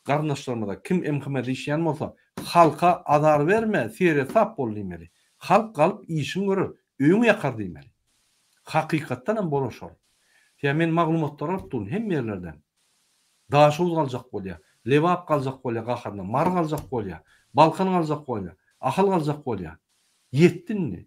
garyndaşlarymyza kim MHM-de işleýän bolsa, halka azar berme, seresap bol diýmeli. Halk galyp işiň görer, öýüň ýakar diýmeli. Hakykatdan hem bolar şol. Sebäbi men maglumatlary alyp durun hemme ýerlerden. Daşoguz galjak bolýar, Lebap galjak bolýar gaharyna, Mary galjak bolýar, Balkan galjak bolýar, Ahal galjak bolýar. Ýetdi indi.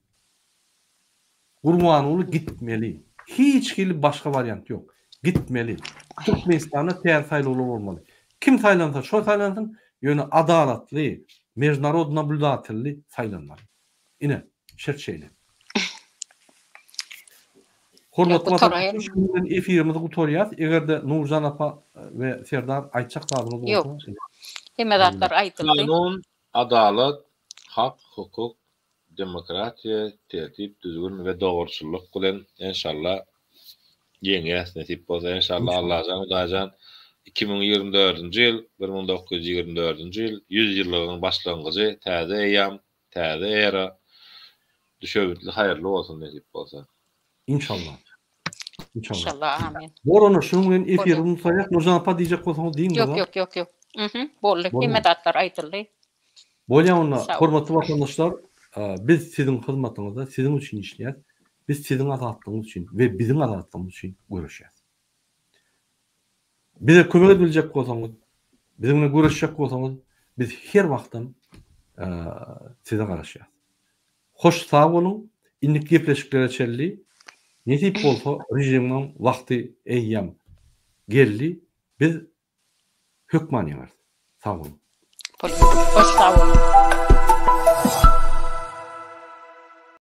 Gurbanguly gitmeli. Hiç hili başga wariant ýok. Gitmeli. Türkmenistanda täze saýlawlar bolmaly. Kim saýlansa şo saýlansyn, ýöne adalatly, mejnarod nablýudatelli saýlanmaly. Ine, şert şeýle. Hormatly watandaşlar, şu bilen efirimizi gutarýas. Eger-de Nurjan apa we Serdar aýtjak zadyňyz bolsa. Ýok. Hemme zatlar aýdyldy. Kanun, adalat, hak, hukuk, demokratiýa, tertip, düzgün we dogruçyllyk bilen enşalla ýeňýäs nesip bolsa enşalla Allajan Hudaýjan 2024-nji ýyl 1924-nji ýyl 100 ýyllygyň başlangyjy täze eýýam täze era düşewüntli haýyrly bolsun nesip bolsa. Inşallah. İnşallah. İnşallah amin. Bor onda şunuň bilen efiri gutaýak. Nurjan apa diýjek bolsaňyz diýiň Ýok ýok ýok ýok. Mhm boldy. Hemme zatlar aýdyldy. Bolýa onda hormatly watandaşlar biz siziň hyzmatyňyzda siziň üçin işleýäs. Biz siziň azatlygyňyz üçin we biziň azatlygymyz üçin göreşýäs. Bize kömek edip biljek bolsaňyz, biziň bilen göreşjek bolsaňyz biz her wagtam size garaşýas. Hoş sag boluň, indiki gepleşiklere çenli nesip bolsa režimiň wagty eýýäm geldi, biz hökman ýeňeris. Sag boluň. Hoş sag boluň.